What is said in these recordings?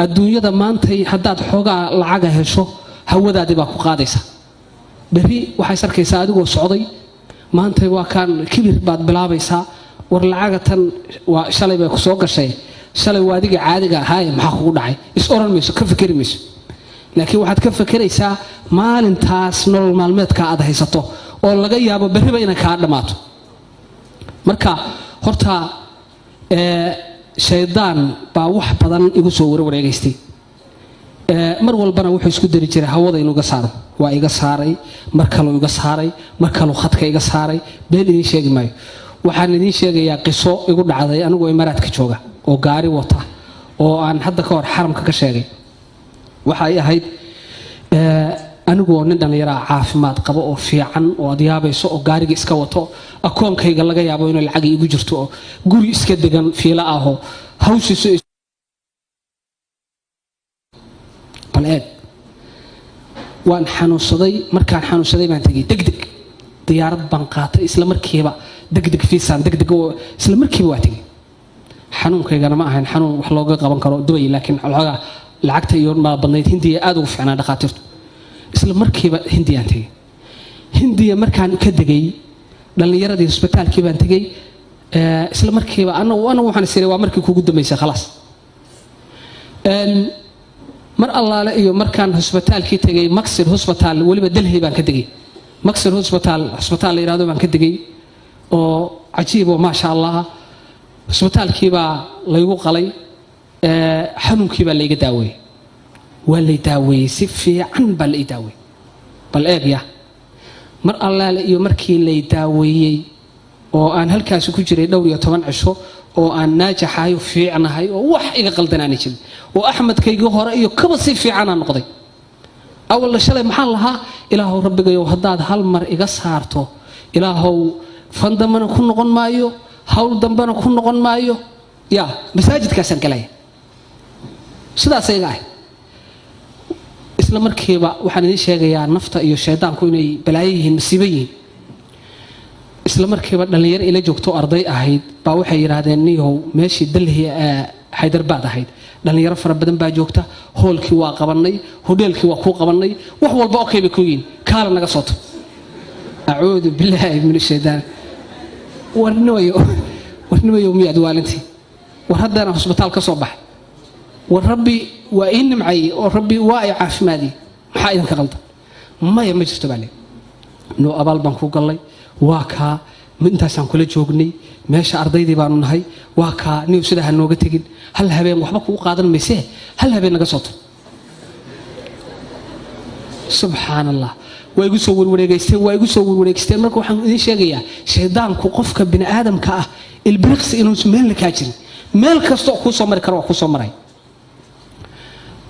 Adduunyada maantay haddaad xoogaa lacaga hesho, hawadaadii baa ku qaadaysa. Berri waxay sarkaysaa adigoo socday. Maantay waa kaan kibir baad bilaabaysaa. War lacaga tan waa shalay bay ku soo gashay, shalay waa adiga caadiga ahaaye, maxaa kugu dhacay? Is oran mayso, ka fikeri mayso, laakiin waxaad ka fekeraysaa maalintaas nolol maalmeedka aad haysato oo laga yaabo berriba inay kaa dhammaato. Marka horta shaydaan baa wax badan igu soo warwareegaystay. Mar walbana wuxuu isku dari jiray hawada inuu iga saaro. Waa iga saaray, mar kaluu iga saaray, mar kaluu khadka iga saaray. Been idiin sheegi maayo. Waxaan idiin sheegayaa qiso igu dhacday anigoo Imaaraadka jooga oo gaari wata, oo aan hadda ka hor xaramka ka sheegay. Waxay ahayd anigoo nin dhallinyaraa, caafimaad qabo oo fiican oo aad yaabayso, oo gaariga iska wato, akoonkayga laga yaabo inay lacag igu jirto, oo guri iska degan, fiilo ahoo hawshiisu. Bal eeg, waan xanuunsaday. Markaan xanuunsaday baan tegey degdeg, diyaarad baan qaatay isla markiiba, degdeg fiisaan degdeg oo isla markiiba waa tegey. Xanuunkaygana ma ahayn xanuun wax looga qaban karo Dubay, laakiin xoogaa lacagta iyo maa badnayd. Hindiya aad ugu fiicnaa dhakhaatiirtu. Isla markiiba Hindiyaan tegey. Hindiya markaan ka degay, dhallinyaradii hosbitaalkii baan tegey isla markiiba. Anagu waxaan is iri waa markii kugu dambaysay, khalaas. Mar allaale iyo markaan hosbitaalkii tegay, Maxir Hosbitaal, weliba Delhi baan ka degay, Maxir Hosbitaal, hosbitaal la yidhahdo baan ka degay oo cajiib oo maasha Allah. Hosbitaalkii baa laygu qalay, xanuunkii baa layga daaweeyey. Waa lay daaweeyey, si fiican baa la ii daaweeyey. Bal eeg ya, mar allaale iyo markii lay daaweeyey oo aan halkaasi ku jiray dhowr iyo toban cisho, oo aan naajaxahay oo fiicnahay oo wax iga qaldanaani jirin, oo Axmedkaygii hore iyo kaba si fiicanaan noqday. Awalna shalay maxaan lahaa? Ilaahow rabbigayow, haddaad hal mar iga saarto, ilaahow fan dambena ku noqon maayo, hawl dambena ku noqon maayo, ya masaajidkaasaan galaya. Sidaas iga ahay. Isla markiiba waxaan idiin sheegayaa nafta iyo shaydaanku inay balaayo yihiin, masiibo yihiin. Isla markiiba dhallinyaro ila joogto, arday ahayd, baa waxay yidhaahdeen: "Niyow, meeshii Delhi Haydarbaad ahayd dhallinyaro fara badan baa joogta, hoolkii waa qabannay, hodheelkii waa kuu qabannay, wax walba okay bay ku yihiin, kaala naga sooto." Acuudu billaahi min ashaytaan. Warnimayo, warnimayo, miyaad waalintii? War haddana hosbitaal ka soo baxay. War rabbi waa ii nimcayey oo rabbi waa i caafimaadiyey, maxaa idinka qaldan? "Maya, ma jirto," baa leey. "Noo abaal baan ku gallay, waa kaa intaasaan kula joognay meesha, ardaydii baanu nahay, waa kaa niw, sidaa ha nooga tegin. Hal habeen waxba kugu qaadan maysee, hal habeen naga soo tur." Subxaan Allah, waa igu soo warwareegaysteen, waa igu soo warwareegaysteen. Marka waxaan idiin sheegayaa shaydaanku qofka bini aadamka ah ilbiriqsi inuusan meelna kaa jirin, meel kastoo kuu soo mari karo waa kuu soo maray.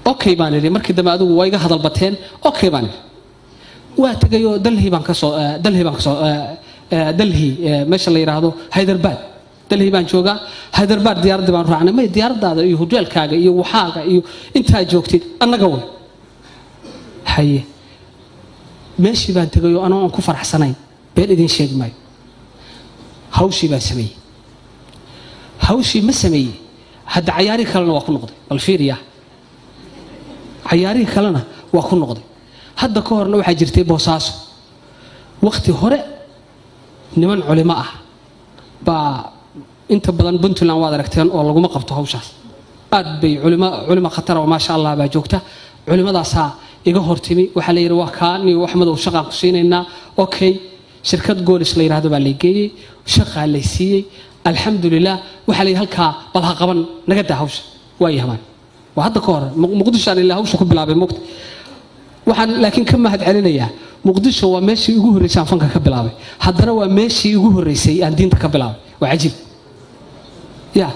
"Okay," baan idhi. Markii dambe adigu waa iga hadal bateen. "Okay," baan idhi. Waa tegayoo Delhi baan kasoo Delhi baan kasoo Delhi, meesha la yidhaahdo Hyderabad. Delhi baan joogaa, Hyderabad diyaaraddii baan raacnay. "May, diyaaradaada iyo hoteelkaaga iyo waxaaga iyo intaa joogtid annaga way." Haye, meeshii baan tegayoo anoo aan ku faraxsanayn, been idiin sheegi maayo, hawshii baan sameeyey. Hawshii ma sameeyey, hadda cayaarihii kalena waa ku noqday. Bal fiiriya, cayaarihii kalena waa ku noqday. Hadda ka horna waxaa jirtay Boosaaso wakhti hore niman culimo ah baa inta badan Puntland waad aragteen oo laguma qabto hawshaas. Aad bay culimo, culimo khatara oo maasha Allah baa joogta. Culimadaasaa iga hortimi. Waxaa la yidhi: "Waa kaa niyo Axmedow, shaqaan ku siinaynaa." Okay, shirkad Goolis la yidhahdo baa lay geeyey, shaqaa lay siiyey, alxamdulilah. Waxaa la yidhi: "Halkaa bal ha qaban, naga daa hawsha." Waa yahmaan, waa hadda ka hor Muqdisho aan ilaa hawsha ku bilaabay mogta. Waxaan laakiin ka mahad celinayaa Muqdisho. Waa meeshii ugu horreysay aan fanka ka bilaabay, haddana waa meeshii ugu horreysay aan diinta ka bilaabay. Waa cajiib ya.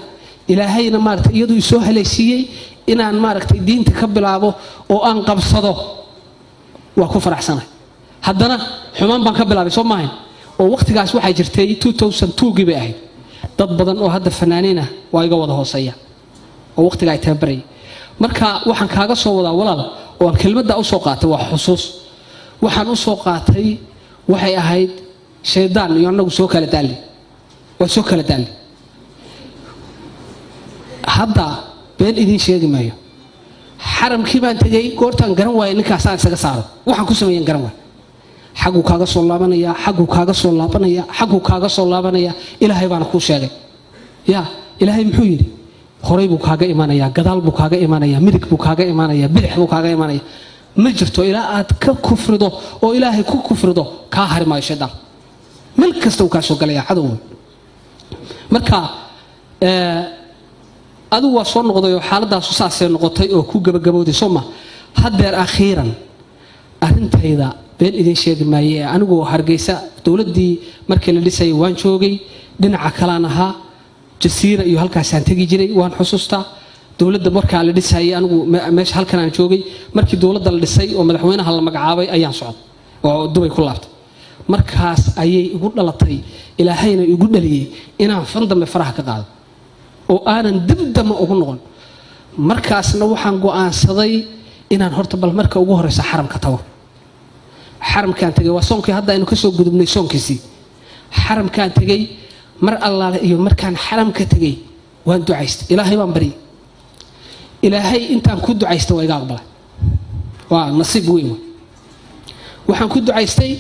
Ilaahayna maaragtay iyaduu isoo halaysiiyey inaan maaragtay diinta ka bilaabo oo aan qabsado. Waa ku faraxsanahay. Haddana xumaan baan ka bilaabay, soo maahayn? Oo waqtigaas waxaa jirtay 2002gii bay ahayd. Dad badan oo hadda fanaaniin ah waa iga wada hooseeya oo waqtiga ay tababarayay. Marka waxaan kaaga soo wadaa, walaal, oo aan kelmadda usoo qaatay, waa xusuus. Waxaan usoo qaatay waxay ahayd shaydaan iyo annagu soo kala daalli, waa soo kala daalli. Hadda been idiin sheegi maayo. Xaramkii baan tegey, goortaan garan waayay ninkaasaan isaga saaro, waxaan ku sameeyan garan waay. Xagguu kaaga soo laabanaya, xagguu kaaga soo laabanaya, xagguu kaaga soo laabanaya. Ilaahay baana kuu sheegay. Yaa ilaahay muxuu yidhi? Horay buu kaaga imanaya, gadaal buu kaaga imanaya, midig buu kaaga imanaya, bidix buu kaaga imanaya. Ma jirto ilaa aad ka kufrido oo ilaahay ku kufrido, kaa hari maayo shaydaan. Meel kasta uu kaa soo galaya cadow. Marka adigu waa soo noqday oo xaaladaasu saasay noqotay oo ku gabagabowday, soo ma? Haddeer akhiiran arrintayda been idiin sheegi maaye. Anigoo Hargeysa dowladdii markii la dhisayay waan joogay, dhinaca kalaan ahaa, Jasiira iyo halkaasaan tegi jiray, waan xusuustaa. Dowladda markaa la dhisayay anigu meesha halkan aan joogay. Markii dowladda la dhisay oo madaxweynaha la magacaabay ayaan socday oo Dubay ku laabtay. Markaas ayay igu dhalatay, ilaahayna igu dhaliyey inaan fan dambe faraha ka qaado oo aanan dib dambe ugu noqon. Markaasna waxaan go'aansaday inaan horta bal marka ugu horeysa xaramka tago. Xaramkaan tegay, waa soonkii hadda aynu kasoo gudubnay soonkiisii. Xaramkaan tegay, mar allaale iyo markaan xaramka tegay waan ducaystay, ilaahay baan baryay. Ilaahay intaan ku ducaystay waa iga aqbalay, waa nasiib weyn. Waxaan ku ducaystay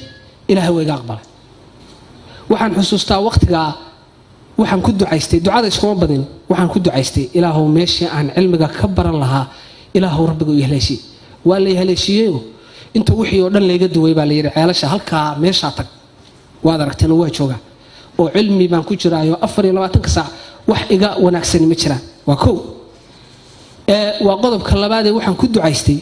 ilaahay waa iga aqbalay. Waxaan xusuustaa waqtigaa waxaan ku ducaystay, ducada iskuma badin, waxaan ku ducaystay ilaahow meeshii aan cilmiga ka baran lahaa ilaahow rabbiga u haleeshiye. Waa lay haleeshiiyeyo, inta wixii oo dhan layga duway baa layidhi ceelasha halkaa meeshaa tag. Waad aragteen oo waa joogaa oo cilmi baan ku jiraayo 24-ka saac, wax iga wanaagsani ma jiraan. Waa kow. Waa qodobka labaadee, waxaan ku ducaystay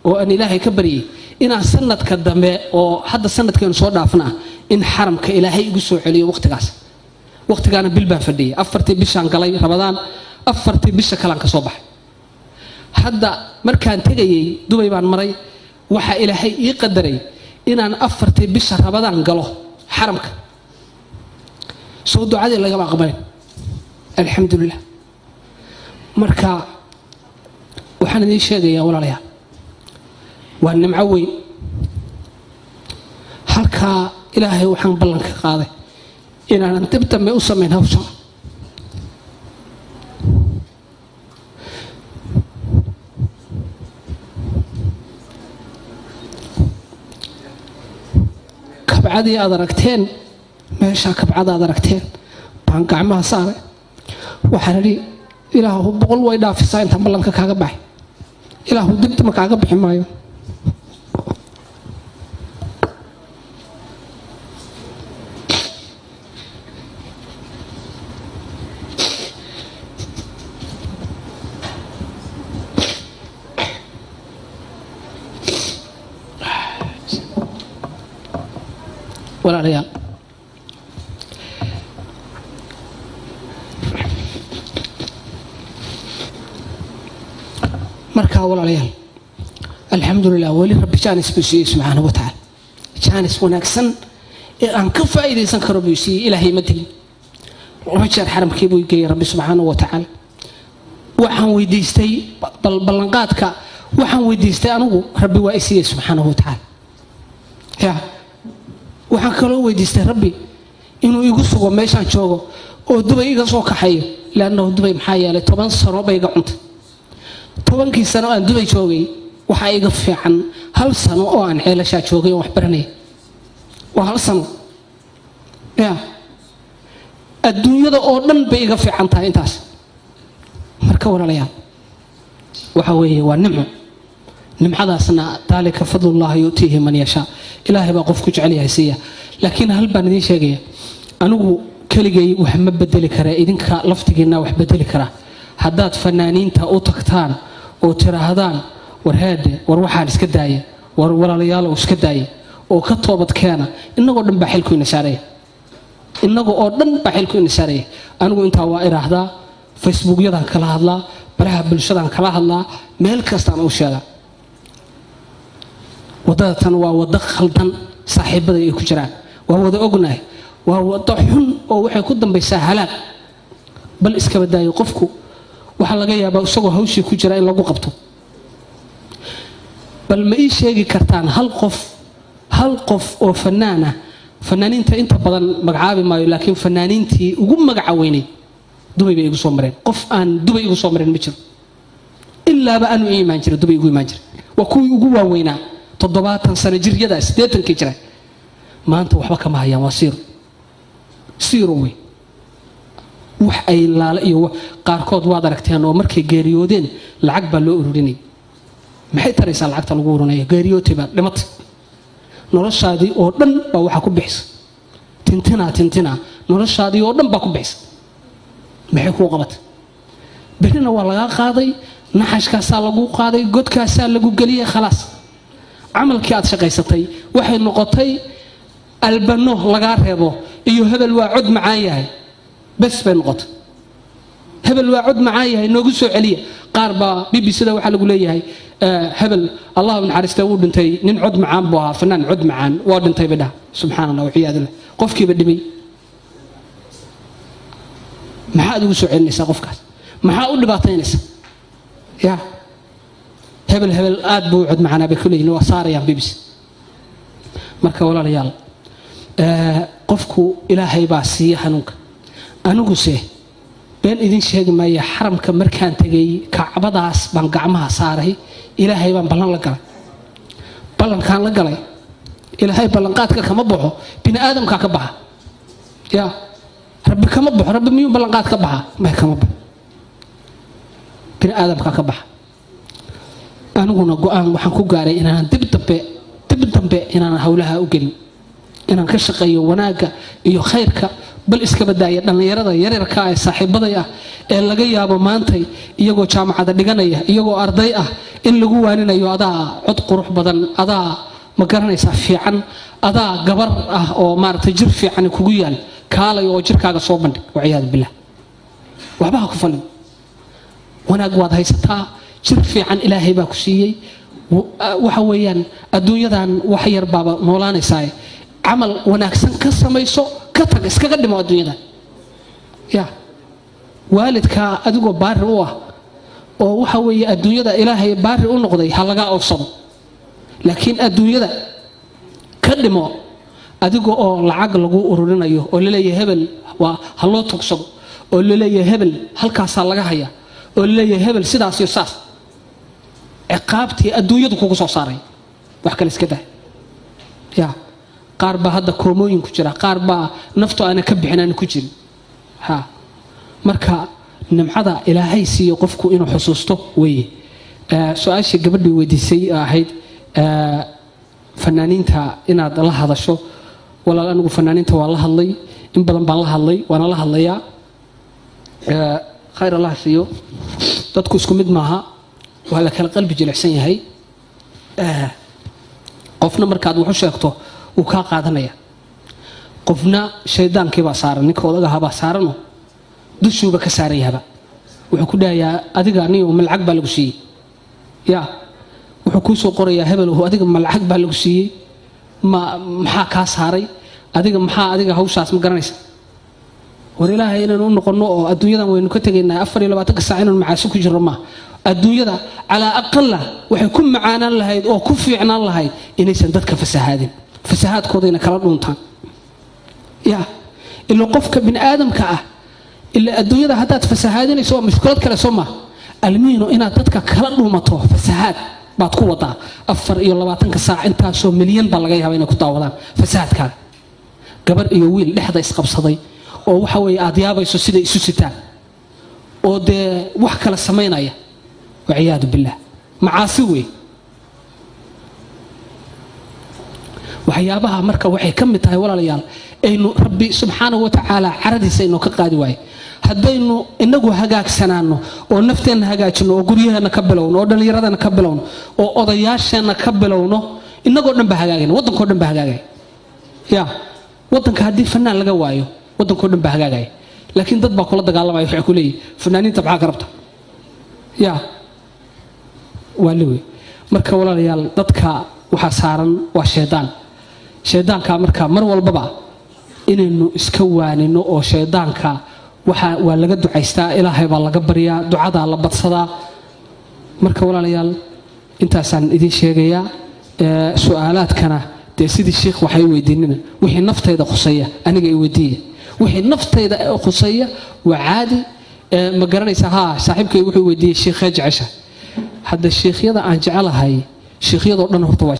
oo aan ilaahay ka baryay inaan sanadka dambe oo hadda sanadkeenu soo dhaafna in xaramka ilaahay igu soo celiyo waqtigaas. Waqtigaana bil baan fadhiyay, 4tii bishaan galay Rabadaan, 4tii bisha kalaan ka soo baxay. Hadda markaan tegayay Dubay baan maray, waxaa ilaahay ii qadaray inaan 4tii bisha Rabadaan galo xaramka. Soo ducadii lagama aqbalin, alxamdulilah. Marka waxaan idiin sheegayaa walaalayaal, waa nimco weyn. Halkaa ilaahay waxaan ballan ka qaaday inaanan dib dambe u samayn hawsha. Kabcadii aad aragteen meeshaa, kabcada aad aragteen baan gacmaha saaray. Waxaan idhi ilaahu 100 way dhaafisaa intaan ballanka kaaga baxay, ilaahu dib damba kaaga bixi maayo. Walaalayaal, markaa walaalayaal, alxamdulilah, weli rabbi jaanis buu siiyey subxaanahu wa tacaala. Jaanis wanaagsan ee aan ka faa'iidaysan karo buu siiyey. Ilaahay ma dilin, 2 jeer xaramkii buu geeyey rabbi subxaanahu wa tacaala. Waxaan weydiistay ballanqaadka, waxaan weydiistay anigu rabbi waa i siiyey subxaanahu wa tacaala. Ya waxaan kaloo weydiistay rabbi inuu igu sugo meeshaan joogo oo Dubay iga soo kaxayo, leannahu Dubay maxaa yeelay 10 sano bay iga cuntay. 10kii sano aan Dubay joogay waxaa iga fiican 1 sano oo aan ceelashaa joogay oo wax baranaya. Waa 1 sano, ya adduunyada oo dhan bay iga fiican tahay intaas. Marka walaalayaal, waxa weeye waa nimco. Nimcadaasna daalika fadlullahi yu'tiihi man yashaa, ilaahay baa qof ku jecel yahay siiya. Laakiin hal baan idiin sheegaya, anigu keligay wax ma bedeli kara, idinka laftigiinna wax bedeli karaa. Haddaad fanaaniinta u tagtaan oo tiraahdaan war heedhe, war waxaan iska daaya, war walaalayaalow iska daaya oo ka toobad keena, innagoo dhan baa xilku ina saaraya, innaga oo dhan baa xilku ina saaraya. Anigu intaa waa iraahdaa, Facebookyadan kala hadlaa, baraha bulshadan kala hadlaa, meel kastaan u sheegaa waddada tan waa waddo khaldan, saaxiibaday ay ku jiraan waa wada ognahay, waa waddo xun oo waxay ku dambaysaa halaag. Bal iskaba daayo, qofku waxaa laga yaabaa isagoo hawshii ku jira in lagu qabto. Bal ma ii sheegi kartaan hal qof, hal qof oo fanaan ah? Fanaaniinta inta badan magacaabi maayo, laakiin fanaaniintii ugu magaca weynay Dubay bay igu soo mareen. Qof aan Dubay igu soo mareen ma jiro. Ilaaba aanu ii imaan jiray, Dubay igu imaan jiray. Waa kuwii ugu waaweynaa, 70 sano jiryada, 80-kii jira. Maanta waxba kama hayaan, waa zero, zero wey. Wax ay laale iyo qaarkood waad aragteen oo markay geeriyoodeen lacag baa loo ururinayay. Maxay taraysaa lacagta lagu ururinaya? Geeriyootay baa dhimatay. Noloshaadii oo dhan baa waxaa ku bixisa tintinaa, tintinaa. Noloshaadii oo dhan baa ku bixisa. Maxay kuu qabatay? Berrina waa lagaa qaaday, naxashkaasaa lagu qaaday, godkaasaa lagu geliyey, khalaas. Camalkii aad shaqaysatay waxay noqotay albano lagaa reebo iyo hebel waa cod macaan yahay, bes bay noqotay. Hebel waa cod macaan yahay, noogu soo celiya. Qaar baa BBC da waxaa lagu leeyahay, hebel Allah naxariista wuu dhintay, nin cod macaan buu ahaa, fanaan cod macaan, waa dhintay bay dhaha. Subxaan Allah waciyaadu billah. Qofkiiba dhimay, maxaad ugu soo celinaysaa qofkaas? Maxaa u dhibaataynaysaa? Ya hebel, hebel aad buu u cod macaanaa bay ku leeyihin, waa saarayaan BBC. Marka walaalayaal, qofku Ilaahay baa siiya hanuunka. Aniguse been idin sheegi maaya, xaramka markaan tegay, Kacbadaas baan gacmaha saaray, Ilaahay baan ballan la galay. Ballankaan la galay, Ilaahay ballanqaadka kama baxo, bini aadamkaa ka baxa. Ya Rabbi kama baxo. Rabbi miyuu ballanqaad ka baxa? May, kama baxo, bini aadamkaa ka baxa. Aniguna go-aan waxaan ku gaaray inaanan dib dambe, dib dambe inaanan howlaha u gelin, inaan ka shaqeeyo wanaagga iyo khayrka. Bal iska badaaya dhallinyarada yaryarka ee saaxiibaday ah ee laga yaabo maantay iyagoo jaamacada dhiganaya, iyagoo arday ah, in lagu waaninayo: adaa cod qurux badan, adaa ma garanaysaa fiican, adaa gabar ah oo maaragtay jir fiican kugu yaal, kaalay oo jirkaaga soo bandhig. Waciyaadu billah. Waxba ha ku falin. Wanaag waad haysataa, jir fiican Ilaahay baa ku siiyey. Waxa weeyaan adduunyadan wax yar baaba noolaanaysaa, camal wanaagsan ka samayso, ka tag, iskaga dhimo adduunyadan. Ya waalidkaa adigoo baari u ah oo waxa weeye adduunyada Ilaahay baari u noqday, ha lagaa oofsado, laakiin adduunyada ka dhimo adiga oo lacag lagu ururinayo oo laleeyahay hebel waa ha loo tugsado, oo laleeyahay hebel halkaasaa laga haya, oo laleeyahay hebel sidaas iyo saas. Ciqaabtii adduunyadu kugu soo saaray, wax kale iska dah. Ya qaar baa hadda koomooyin ku jira, qaar baa naftu aana ka bixin, aana ku jirin. Ha marka nimcada Ilaahay siiyo qofku inuu xusuusto weeye. Su-aashii gabadhii weydiisay ahayd fanaaniinta inaad la hadasho, walaal, anigu fanaaniinta waa la hadlay, in badan baan la hadlay, waana la hadlayaa. Khayr Allah siiyo. Dadku isku mid maaha, waa la kala qalbi jilicsan yahay. Qofna markaad waxu sheegto wuu kaa qaadanaya, qofna shaydaankiibaa saaran, ninka odagahabaa saarano, dushuuba ka saaran yahaba. Wuxuu ku dhahayaa: adiga niyo ma lacag baa lagu siiyey? Ya wuxuu kuu soo qorayaa: hebel, adiga ma lacag baa lagu siiyey? Ma maxaa kaa saaray adiga? Maxaa adiga hawshaas ma garanaysa? War Ilaahay inaynu u noqonno oo adduunyadan waynu ka tegaynaa, 24-ka saac inaynu macaasi ku jirno maaha. Adduunyada calaa aqala waxay ku macaanaan lahayd oo ku fiicnaan lahayd inaysan dadka fasahaadin, fasahaadkoodayna kala dhuuntaan. Ya ila qofka bini aadamka ah, ila adduunyada haddaad fasahaadinayso waa mushkilad kale, soo maa? Almiino inaad dadka kala dhuumato, fasahaad baad ku wadaa 24-ka saac, intaasoo milyan baa laga yaaba inay ku daawadaan fasahaadkaaga. Gabar iyo wiil dhexda isqabsaday oo waxa weeye aad yaabayso siday isu sitaan oo dee wax kala samaynaya, waciyaadu billah, macaasi wey. Waxyaabaha marka waxay ka mid tahay, walaalayaal, aynu Rabbi subxaanahu watacaala caradiisa aynu ka qaadi waaye. Haddaynu inagu hagaagsanaano oo nafteenna hagaajino oo guryaheenna ka bilowno oo dhallinyaradeenna ka bilowno oo odayaasheenna ka bilowno, inagoo dhan baa hagaagayna, waddankao dhan baa hagaagaya. Ya waddanka haddii fanaan laga waayo, waddankao dhan baa hagaagaya. Laakiin dad baa kula dagaalamaya, waxay ku leeyihin: fanaaniinta maxaa ka rabta? Ya waa liwe. Marka walaalayaal, dadka waxaa saaran waa shaydaan. Shaydaanka marka mar walbaba inaynu iska waanino oo shaydaanka waxa waa laga ducaystaa, Ilaahay baa laga baryaa, ducadaa la badsadaa. Marka walaalayaal, intaasaan idiin sheegayaa. Su-aalaadkana dee sidii sheikh waxay weydiinina, wixii naftayda khuseeya aniga i weydiiya, wixii naftayda khuseeya waa caadi. Ma garanaysaa? Haa, saaxiibkay wuxuu weydiiyey: shiikhee jecesha? Hadda shiikhyada aan jecelahay, shiikhyadoo dhan horta waa